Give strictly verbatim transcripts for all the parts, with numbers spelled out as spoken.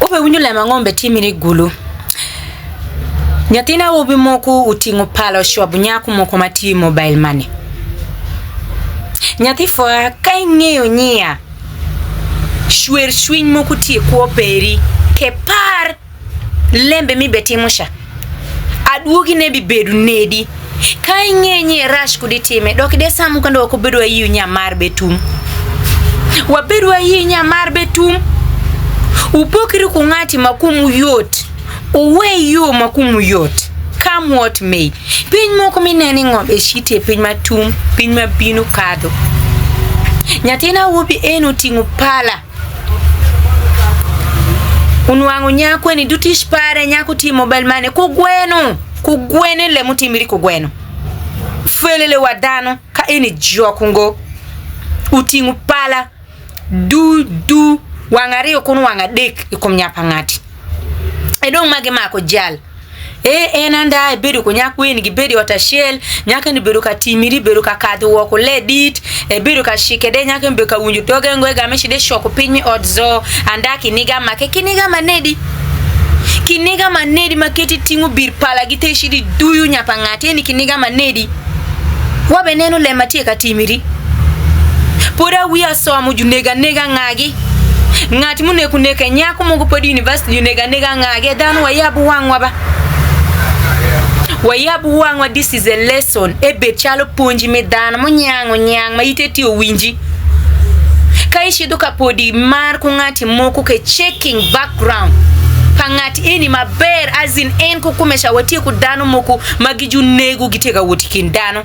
Ibe winyo lem ang'o mbe timiri gulu? Nyathina wobi moko uting'o pala ocwabu nyaku moko ma tiyo i mobile money. Nyathi foya, ka ing'eyo nia cwer cwiny moko tye kwo peri, ke par lembe mi betimo ca. Adwogi ne bibedo nedi? Ka ing'eyo nyi rac kud itime, dok de sa moko ndo wako bedo ayi nya mar betum. Wabed wayi nya mar betum. Upokri ku ng'ati ma kum uyot. Uwe yo ma kum uyot. Come what may. Piny moko mi neni ng'om e citi e piny ma tum, piny ma bino kadho. Nyathina wobi en uting'o pala. Unwang'u nyakwene dutic pare, nyaku ti mobile money ku gweno, ku gweno le mutimiri ku gweno. Felele wa dhanu, ka eni jok ungo, uting'u pala, du, du, wang' ariyo kun wang' adek i kum nyapa ng'ati. E dong' ma gimaku jal. E, en anda, ebedo ku nyakwini, gibedo i ot acel, nyakwini bedo ka timiri, bedo ka kadhu woko le dit, ebedo ka cike de, nyakwini bedo ka winjo doge ngo, egame cide coko piny mi ot zo, anda kiniga make, kiniga manedi? Kiniga manedi ma keti ting'o bir pala gi te cidi duyu nyapa ng'ati, eni kiniga manedi? Wabeneno lem ma tye ka timiri. Pod awi asomo junega nega ng'agi. Ng'at m'uneko neke nyaku moko pod i university, junega nega ng'agi. Dhanu, wayabu wang'wa ba. Wayabu wang'wa, this is a lesson. Ebed calo ponji mi dhanu m'unyang' unyang' ma ite ti owinji. Ka icidho ka podi mar ku ng'ati moko ke checking background pa ng'ati eni maber, as in en ku kume ca watye ku dhanu moko ma gi junego gitye ka wot i kind dhanu.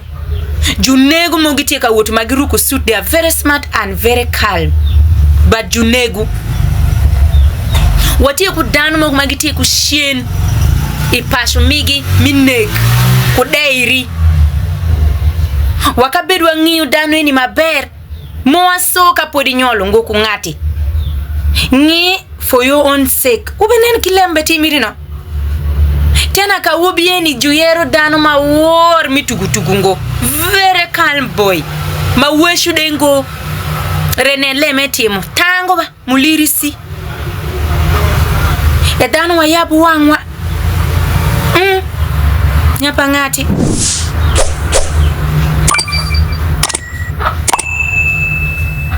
Junego mo gitye ka wot ma giruko suit, they are very smart and very calm. But junego. Watye ku dhanu moko ma gitye ku cen i paco migi mi nek ku deiri. Wakabedo wang'iyo dhanu eni maber. Mo waso ka podi nyolo ngo ku ng'ati. Ng'i for your own sake. Wubinen ki lembe timiri no. Tena ka wubieni juyero dhanu ma wor mi tugutugu ngo. Very calm boy. Ma wecu de ngo. Rene leme timo. Tango ba, mulirisi. E dhanu wayabu wang'wa. Mm. Nyapa ng'ati.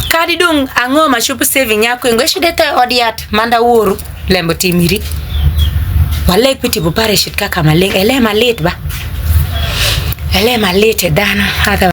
Kadi dong' ang'o ma copo saving nyaku ngo, ecide tho i od yath, manda woru, lembo timiri. Waleg pi tipo pare cit kaka maling', ele malit ba. Ele malit e dhano, otherwise